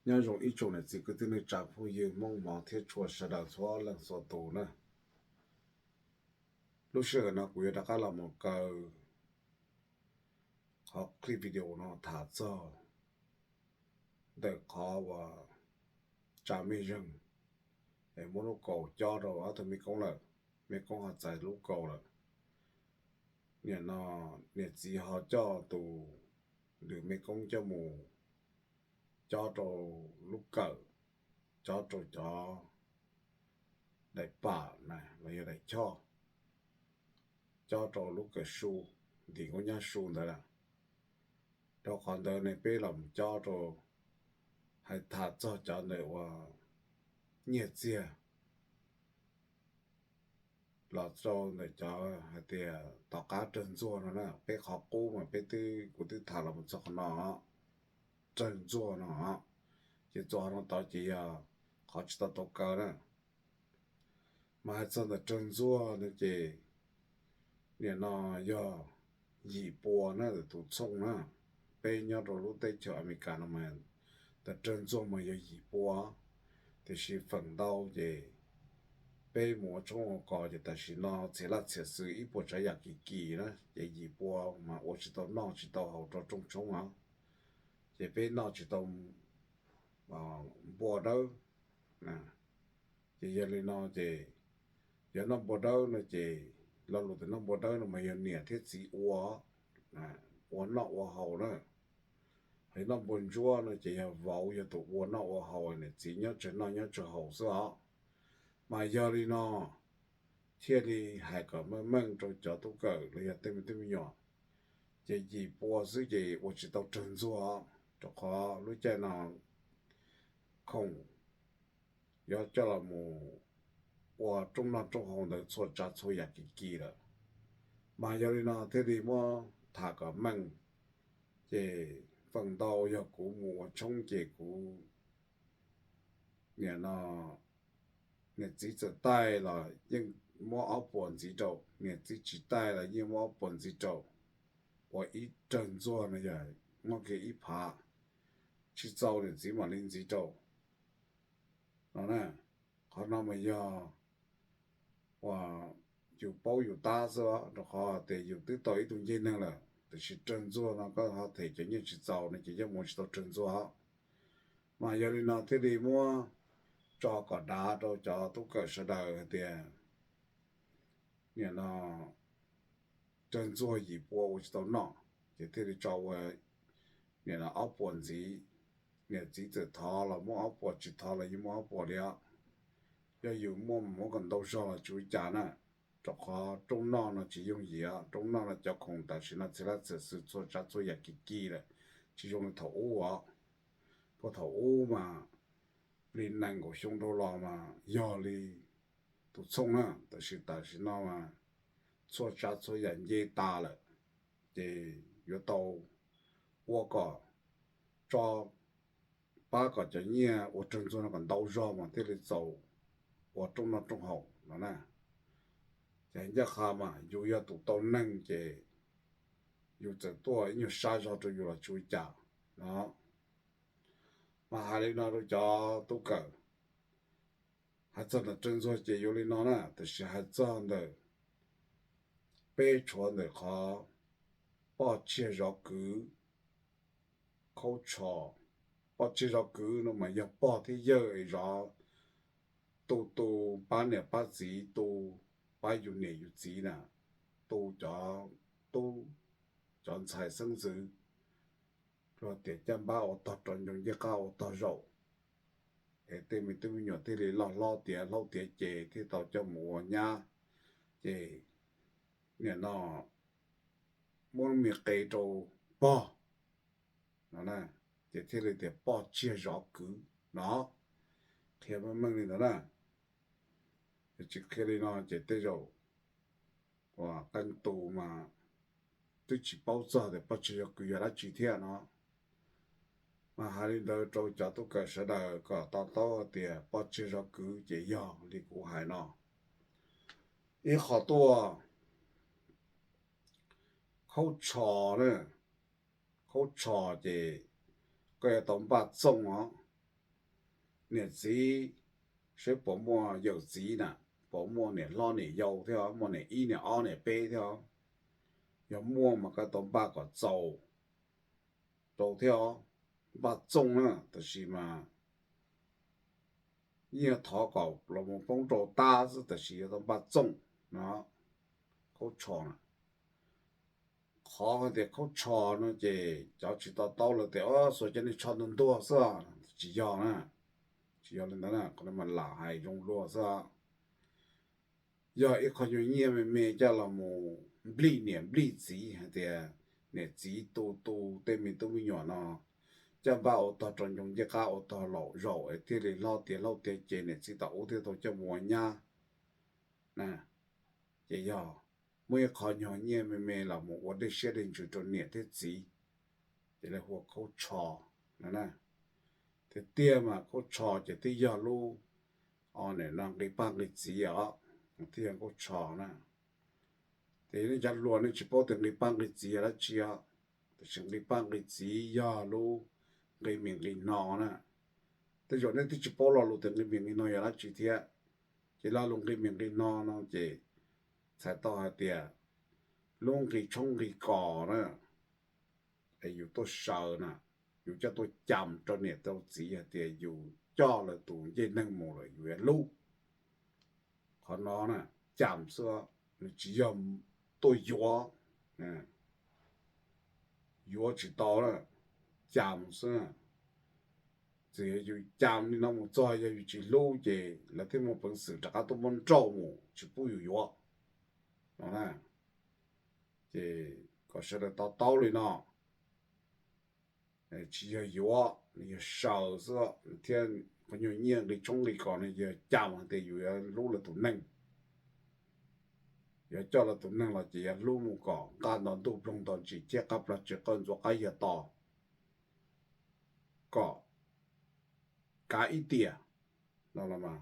Nyob zoo ib tsoom niam txiv kwv tij neej tsa phooj ywg Hmoob Hmoob thiab txhua sawv daws txhua leej txhua tus na. Lub sij hawm no kuv yuav rov qab los mus kaw qhov clip video no tham txog ntawm qhov uas tsa mej zeeg es muab lub kaus cob rau ob tug mej koob lawm, mej koob ho txais lub kaus lawm. Nim no niam txiv ho coj tus lwm mej koob coj mus cob rau lub kawm, cob rau cov daim pam na los yog daim choj, cob rau lub kawm su, ntim nkauj nyab su ntawd na. Rau qhov ntawd ne peb los mus cob rau, hais tham txog cov ntawm uas nyiaj txiag los rau ntawm cov hais tias tom qab rawg ntxuag no na, peb qhov qub mas peb twb, kuv twb tham los mus txog qhov no, rawg ntxuag no, ces txuas no tod ces yog qhov tsis tau tau kaw na. Mas hais txog ntawm rawg ntxuag no ces nim no yog yim pua na tus txhooj na. Peb nyob rau lub teb chaws Amelikas no mas ntawm rawg ntxuag mas yog yim pua, tiam sis feem ntau ces peb mus ua tshoob ua kos ces tam sim no txhia laj txhia xwm ib puas tsav yam kis kis na ces yim pua mas ua tsis tau noj tsis tau haus rau rooj tshoob os, ces peb noj tsis tau npua dawb. Ces yog li no ces yog noj npua dawb no ces lo lus tias noj npua dawb no mas yog niam thiab txiv ua, ua noj ua haus na. Hos noj npua ntsuab no ces yog vauv yog tus ua noj ua haus, niam txiv nyob tsawg noj nyob tsawg haus xwb os. Mas yog li no thiaj li hais kom meej meej rau cov tub kawm los yog tej me tub me nyuam, ces yim pua xwb ces ua tsis tau rawg ntxuag, rau qhov lub caij no khoom yuav coj los mus ua rooj noj rooj haus ntawd txhua tsav txhua yam kis kis lawm. Mas yog li no thiaj li muab tham kom meej, ces feem ntau yog kuv mus ua tshoob ces kuv nim no niam txiv txawm taij los yeej muab ob puas ntxiv rau, niam txiv tsis taij los yeej muab ob puas ntxiv rau, ua ib rawg ntxuag no yog muab kiag ib phav, tsis txaus niam txiv mam li ntxiv rau no na. Qhov no mas yog uas yus paub yus tab xwb, rau qhov tias yus twb tau ib tug ncej neeg lawm, tiam sis rawg ntxuag no koj ho them cov nyiaj tsis txaus no ces yeej mus tsis tau rawg ntxuag. Mas yog li no thiaj li muab tso kom dav rau cov tub kawm sawv daws hais tias nim no rawg ntxuag yim pua ua tsis tau noj, ces thiaj li tso ua nim no ob puas ntxiv. Niam txiv txawm thov los muab ob puas, tsis thov los yeej muab ob puas li os. Yog yus muaj mas muab kom ntau zog los tsis ua cas na, rau qhov rooj noj no tsis yooj yim, rooj noj no cov khoom tam sim no txhia laj txhia xwm txhua tsav txhua yam kis kis lawm, tsis zoo li thaum ub os. Puag thaum ub mas li nees nkaum xyoo dhau los mas yog li tus txhooj na, tab sis tam sim no mas txhua tsav txhua yam nce tas lawm, ces yuav tau ua kom tso, pab kom cov nyiaj ua rawg ntxuag no kom ntau zog mas thiaj li txaus ua rooj noj rooj haus no na. Ces ncaj qha mas yus yog tus tau neeg ces yus txawm tuaj ib nyuag sab zog rau yus los tsis ua cas no. Mas hais li no rau cov tub kawm, hais txog ntawm rawg ntxuag ces yuav li no na, tab sis hais txog ntawm peb tshuav ntawm qhov poj tsiag zov kwv, khaub tsho. Poj tsiag zov kwv no mas yog pog thiab yawg es zov, tu tu pab niam pab txiv, tu pab yus niam yus txiv na, tu cov tub cov ntxhais xeeb ntxwv, rau tias caj npab ua tog rov ncoo, ncej qab ua tog zaum, es tej me tub me nyuam thiaj li loj hlob tiav hlaub tiav ces thiaj tau coj mus ua nyab. Ces nim no muab me qe rau pog no, ces thiaj li tias poj tsiag zov kwv no. Qhia meej meej li ntawd na. Tsis qhia li no ces tej zaum uas qee tus mas twb tsis paub txog tias poj tsiag zov kwv yog dab tsi thiab no. Mas hais li ntawd rau cov tub kawm sawv daws kom to taub tias poj tsiag zov kwv ces yog li kuv hais no. Ib qho tuaj, khaub tsho na, khaub tsho ces koj yuav tau npaj txooj os. niam txiv, saib puas muaj yawm txiv na, puas muaj niam hlob niam yau thiab, muaj niam ib niam ob niam peb thiab. Yog muaj mas koj tau npaj kom txaus rau thiab, npaj txooj na, tab sis mas yeej thov kom los mus poob rau tab xwb, tab sis yuav tau npaj txooj no, khaub tsho na. Qhov hais tias khaub tsho no ces cov tsis to taub lawv tias xuas cov niag tsho ntuag ntuag xwb, tsis yog na, tsis yog li ntawd na, qhov no mas lam hais zoo luag xwb. Yog ib qho nyuag nyiaj me me coj los mus nplij niam nplij txiv hais tias niam txiv tu tu tej me tub me nyuam no coj npaj ua tog rau ncoo ncej qab ua tog laum zaum es thiaj li hlob tiav hlob tiav ces niam txiv tau ub thiaj tau coj mus ua nyab na. Ces yog muaj ib qho nyuag nyiaj me me los mus ua dej siab dej ntsws rau niam thiab txiv, ces lawv hu ua khaub tsho no na. Tiag tiag mas khaub tsho ces twb yog lub, o, nim no nqi paj nqi txiv os, thiaj yog khaub tsho na. Ces nej cov hluas nej tsis paub tias nqi paj nqi txiv yog dab tsi os, tab sis nqi paj nqi txiv yog lub nqi mis nqi hno na. Tej zaum nej twb tsis paub lo lus tias nqi mis nqi hno yog dab tsi thiab. Ces lo lus nqi mis nqi hno no ces txhais tau hais tias lub nqi tshoob nqi kos na, es yus tuaj saw na, yus coj tuaj cam rau niam rau txiv hais tias yus coj lawv tus ncej neeg mus lawm yus yuav hlub. Qhov no na, cam xwb, nws tsis yog tuaj yuav, yuav tsis tau na, cam xwb. Txawm yog yus cam li no mus txog yog yus tsis hlub ces lawv thiaj muaj peev xwm rov qab tuaj muab nrauj mus tsis pub yus yuav no na. Ces kom sawv daws to taub li no, tsis yog yuav, yog saw xwb thiab. Qhov nyuag nyiaj nqi tshoob nqi kos no yog cam hais tias yus yuav hlub lawv tus neeg, yuav coj lawv tus neeg los ces yuav hlub mus kom nqaj nto ntuj ploog nto ntsis thiab qab plog tsis qawj ntxuav qab yag to kom kav ib tiam no los mas.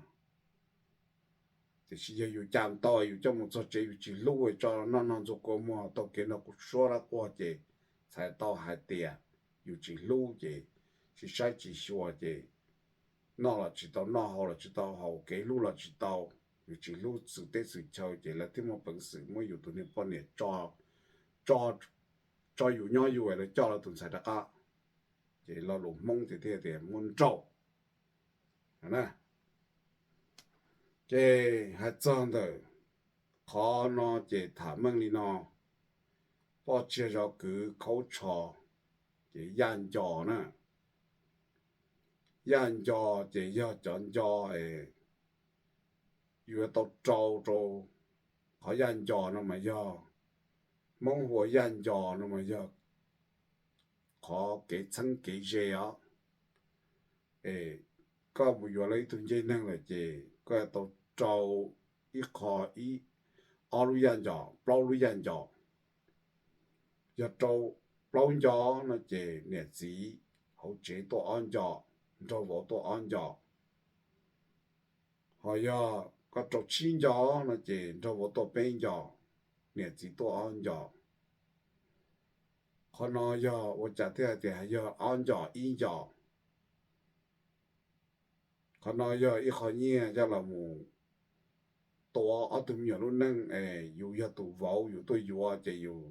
Tiam sis yog yus cam tau yus coj mus txog tsev yus tsis hlub, tso noj no ntxuag kua muag tau kev nrog kuv suab dab quag ces txhais tau hais tias yus tsis hlub ces tsis saib tsis xyuas ces noj los tsis tau noj, haus los tsis tau haus, kev hlub los tsis tau, yus tsis hlub xwm teb xwm chaw ces lawv thiaj muaj peev xwm muab yus tus niag poj niam tso, tso yus nyob yus es lawv coj lawv tus ntxhais rov qab. Ces lo lus Hmoob tias thiaj tias muab nrauj na. Ces hais txog ntawm qhov no ces tham meej li no, poj tsiaj zov kwv khaub tsho, ces yaj nco na. Yaj nco ces yog cov nco es yuav tau rau rau, qhov yaj nco no mas yog, Hmoob hu ua yaj nco no mas yog qhov kev txheeb kev ze os. Es koj mus yuav lawv ib tug ncej neeg lawm ces koj yuav tau rau ib qho, ib, ob lub yaj nco, plaub lub yaj nco. Yog rau plaub nco no ces niam txiv hauv tsev tuaj ob nco, nraug vauv tuaj ob nco. Ho yog koj rau tsib nco no ces nraug vauv tuaj peb nco, niam txiv tuaj ob nco. Qhov no yog ua cas thiaj hais tias yog ob nco ib nco? Qhov no yog ib qho nyiaj coj los mus tuav ob tug me nyuam lub neej es yus yog tus vauv yus tuaj yuav ces yus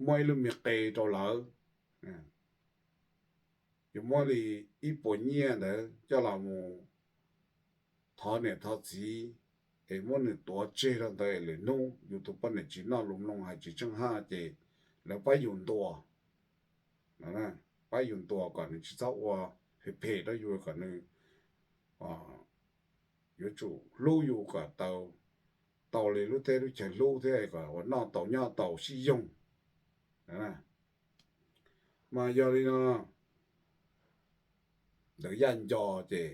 muab ib lub me qe rau lawv, yus muab li ib puas nyiaj ntawd coj los mus thov niam thov txiv es muab nws tuav tseg rau ntawd es lwm hnub yus tus poj niam tsis noj lus mloog hais tsis tsheej haj ces lawv pab yus ntuas, pab yus ntuas kom nws tsis txhob ua phem phem rau yus, kom nws yuav tsum hlub yus kom tau, tau li lub teb lub chaw hlub thiab kom ua noj tau nyob tau sib yoog. Mas yog li no, ntawm yaj nco ces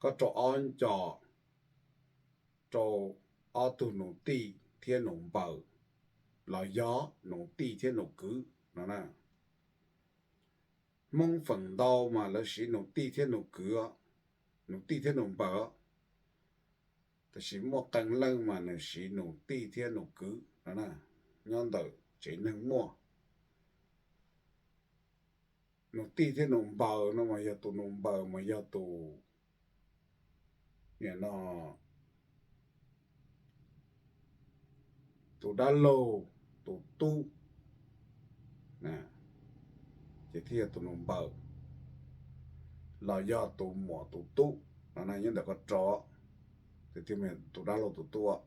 koj rau ob nco rau ob tug nus tij thiab nus npawg, los yog nus tij thiab nus kwv no na. Hmoob feem ntau mas lawv siv nus tij thiab nus kwv, nus tij thiab nus npawg, tab sis muaj qee leej mas nws siv nus tij thiab nus kwv no na, nyob ntawm tsev neeg muaj. nus tij thiab nus npaws no mas yog tus nus npaws mas yog tus, nim no, tus dab laug tus tub, ces thiaj yog tus nus npaws los yog tus muam tus tub no, nyob ntawm qhov rau, ces thiaj tus dab laug tus tub.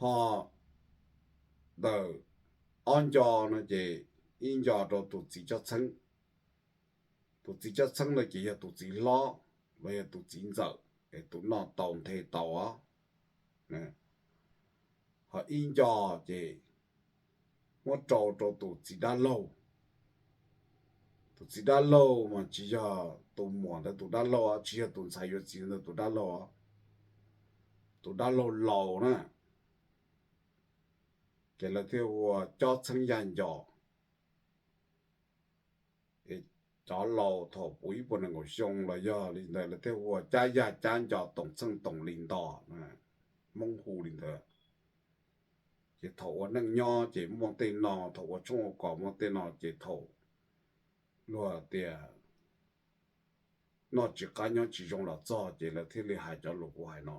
Ho ntawm ob nco no ces ib nco rau tus txiv cob txheeb. Tus txiv cob txheeb ntawd ces yog tus txiv hlob los yog tus txiv ntxawm es tus noj tau nthe tau os. Ho ib nco ces muab rau rau tus txiv dab laug. Tus txiv dab laug mas tsis yog tus muam ntawd tus dab laug, tsis yog tus ntxhais yuav txiv ntawd tus dab laug, tus dab laug laus na, ces lawv thiaj hu ua cob txheeb yaj nco. Cov laus thaum puv ib puas nees nkaum xyoo los yog li ntawd lawv thiaj hu ua cab yaj cab nco toom txheej toom li nto, Hmoob hu li ntawd. Ces thaum ua neej nyob ces muaj tej no, thaum ua tshoob ua kos muaj tej no, ces thaum luag tias noj tsis qab nyob tsis zoo los txog ces lawv thiaj li hais cov lus kuv hais no.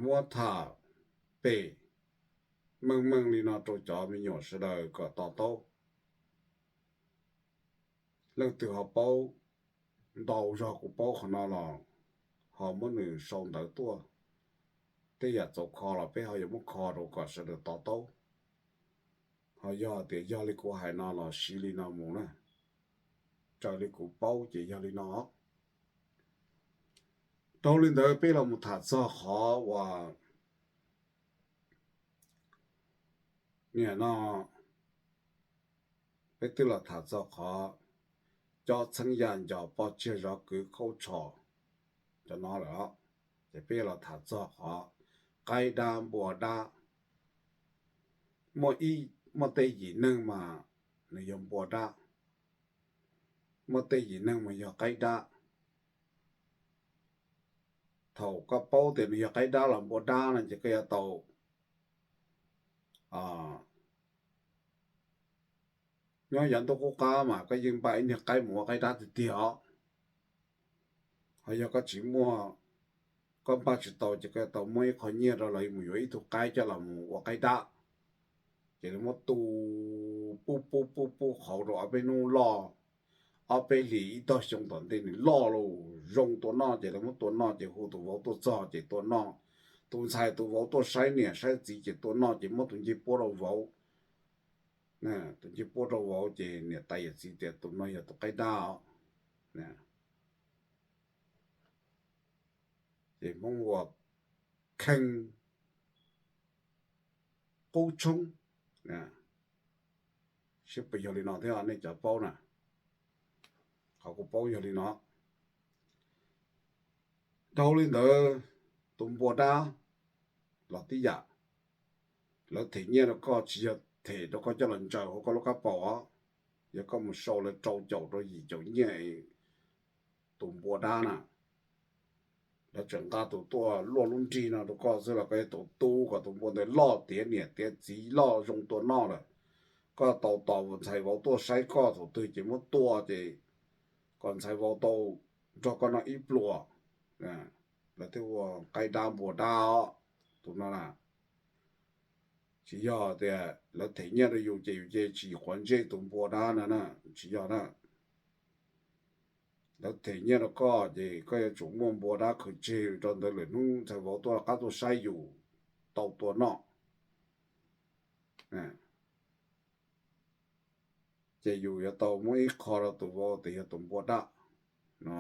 Muab tham pem meej meej li no rau cov me nyuam sawv daws kom to taub. Leej twg ho paub ntau zog kuv paub qhov no los ho muab nws sau ntawv tuaj. Tej yam txaus kho los peb ho yuav muab kho rau kom sawv daws to taub. Ho yog tias yog li kuv hais no los siv li no mus na, raws li kuv paub ces yog li no. Dhau li ntawd peb los mus tham txog qhov uas, nim no peb twb los tham txog qhov cob txheeb yaj nco poj tsiag zov kwv khaub tsho cov no lawm, ces peb los tham txog qhov qaib dab npua dab. Muaj ib, muaj tej yim neeg mas nws yog npua dab, muaj tej yim neeg mas yog qaib dab. Thaum koj paub tias nws yog qaib dab los npua dab no ces koj yuav tau nyob yav ntuj qub qab mas koj yeej npaj ib niag qaib mus ua qaib dab tiag tiag os. Ho yog koj tsis muaj, koj npaj tsis tau ces koj yuav tau muab ib qho nyiaj rau lawv mus yuav ib tug qaib coj los mus ua qaib dab. Ces lawv muab tu pub pub pub pub qhauv rau ob peb hnub loj, ob peb hlis ib tog xyoo tom ntej nws loj los zoo tua noj ces lawv muab tua noj ces hu tus vauv tuaj txog ces tua noj. Tus ntxhais tus vauv tuaj saib niam saib txiv ces tua noj ces muab tus ncej puab rau vauv. Tus ncej puab rau vauv ces niam tais yawm txiv tias tus no yog tus qaib dab os. Ces Hmoob ua kheej qub tshoob, seb puas yog li no thiab nej cov paub na. Qhov kuv paub yog li no. Dhau li ntawd, tus npua dab los tib yam, lawv them nyiaj rau koj tsis yog them rau koj coj los ntsaws hauv koj lub kab paus os. Yog koj mus sau lawv rau caum rau yim caum nyiaj, tus npua dab na, lawv tseem nqa tus tuaj luaj lub nrig no rau koj xwb los koj yuav tau tu kom tus npua ntawd loj tiav niam tiav txiv loj zoo tua noj lawm. Koj tau tos ntxhais vauv tuaj saib koj thaum twg ces muab tua ces kom ntxhais vauv tau nrog koj noj ib pluas. Lawv thiaj ua qaib dab npua dab os. Tus no na, tsis yog tias lawv them nyiaj rau yus ces yus ces tsis quav ntsej tus npua dab na, tsis yog na. Lawv them nyiaj rau koj ces koj yuav tsum muaj npua dab khaws tseg rau ntawd lwm hnub ntxhais vauv tuaj qab tuaj saib yus tau tua noj. Ces yus yuav tau muab ib qho rau tus vauv tias yog tus npua dab no.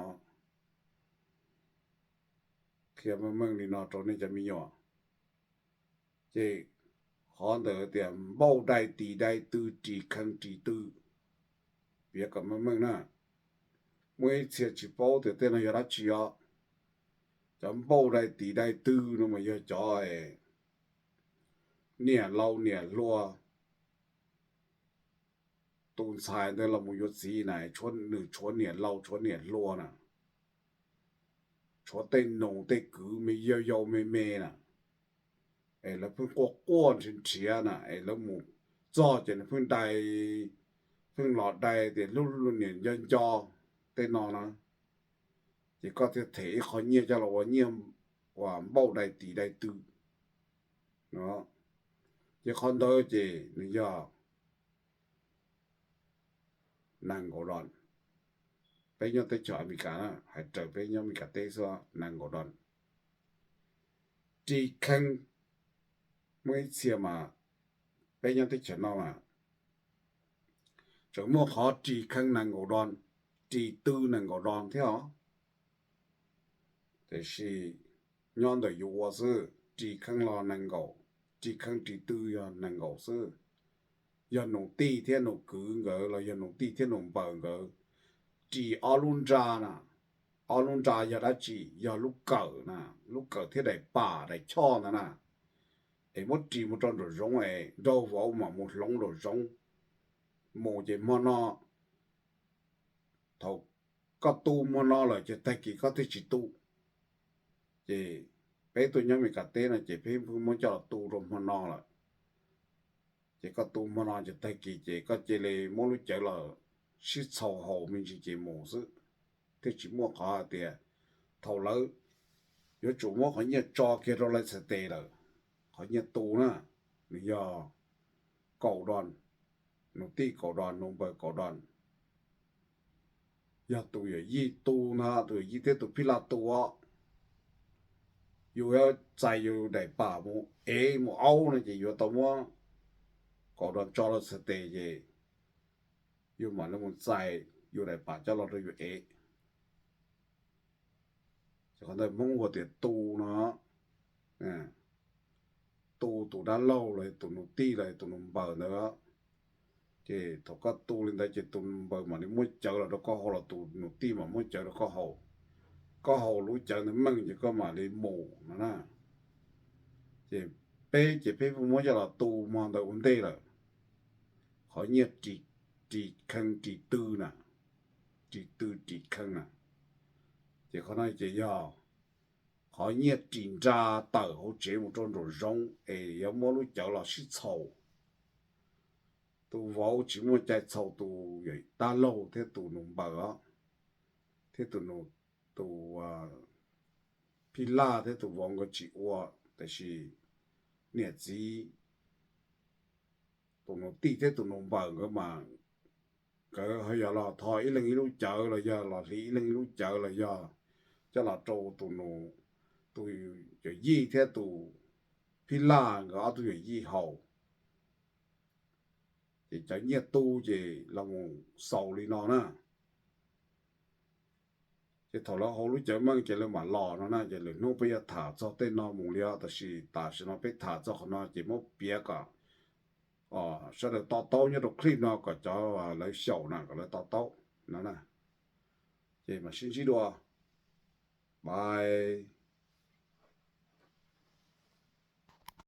Qhia meej meej li no rau nej cov me nyuam. Ces qhov ntawd tias npauj dai tis dai tw ris kheej ris tw, piav kom meej meej na. Muaj ib txhia tsis paub tias tej no yog dab tsi os. Cov npauj dai tis dai tw no mas yog cov niam laus niam hluas, tus ntxhais ntawd los mus yuav txiv na, nws tshuav niam laus tshuav niam hluas na, tshuav tej nus tej kwv me yau yau me me na, es lawv pheej quaj quaj nrhiav nrhiav na, es lawv mus txog ces nws pheej dai, pheej los dai tias hlub niam nco nco tej no na, ces koj thiaj them ib qho nyiaj coj los ua nyiaj uas npauj dai tis dai tw no. Ces qhov ntawd ces nws yog nees nkaum dos. Peb nyob teb chaws Amelikas na, hais raws peb nyob Amelikas teb xwb, nees nkaum dos. Ris kheej, muaj ib txhia mas peb nyob teb chaws no mas tseem muaj qhov ris kheej nees nkaum dos, ris tw nees nkaum dos thiab os. Tiam sis nyob ntawm yus ua xwb, ris kheej los nees nkaum, ris kheej ris tw yog nees nkaum xwb. Yog nus tij thiab nus kwv nkawd los yog nus tij thiab nus npaws nkawd, ris ob lub nra na. Ob lub nra yog dab tsi? Yog lub kawm na, lub kawm thiab daim pam daim choj ntawd na. Es muab ris mus rau nraum zoov es nraug vauv mam mus hloov nraum zoov mus ces hmo no, thaum koj tu hmo no lawm ces tag kis koj thiaj tsis tu. Ces peb tuaj nyob Amelikas teb no ces peb pheej muab coj los tu rau hmo no lawm. Ces koj tu hmo no ces tag kis ces koj cia li muab lub cawv los sib txhaus haus me ntsis ces mus xwb, thiaj tsis muaj qhov hais tias thaum lawv yuav tsum muab qhov nyiaj tso kiag rau lawv txhais tes lawm. Qhov nyiaj tu na, nws yog kaum dos, nus tij kaum dos, nus npaws kaum dos. Yog tus yawm yij tu no, tus yawm yij thiab tus phij laj tu os, yus yuav txais yus daim pam mus ev mus aub no ces yuav tau muab kaum dos tso rau txhais tes ces yus mam li mus txais yus daim pam coj los rau yus ev. Ces qhov ntawd Hmoob hu tias tu no, tu tus dab laug los tus nus tij los tus nus npaws ntawd. Ces thaum koj tu li ntawd ces tus npaws mam li muab cawv los rau koj haus los tus nus tij mam muab cawv rau koj haus. Koj haus lub cawv ntawd meej ces koj mam li mus no na. Ces peb ces peb muab coj los tu hmo ntawd ua ntej lawm. Qhov nyiaj ris kheej ris tw na, ris tw ris kheej na. Ces qhov no ces yog qhov nyiaj ris nra tawm hauv tsev mus rau nraum zoov es yuav muab lub cawv los sib txhaus. Tus vauv tsis muaj cai txhaus tus dab laug thiab tus nus npaws os, thiab tus, tus phij laj thiab tus vauv nkawd tsis ua, tiam sis niam txiv, tus nus tij thiab tus nus npaws nkawd mas nkawd ho yog los tho ib leeg ib lub cawv los yog los hliv ib leeg ib lub cawv los yog coj los rau tus, tus yawm yij thiab tus phij laj nkawd ob tug yawm yij haus. Ces cov nyiaj tu ces los mus xaus li no na. Ces thaum lawv haus lub cawv meej ces lawv mam los no na. Ces lwm hnub peb yuav tham txog tej no mus li os, tab sis tam sim no peb tham txog qhov no ces muab piav kom sawv daws to taub nyob rau clip no kom cov lawv xyaum na kom lawv to taub no na. Ces mam sib ntsib dua, bye.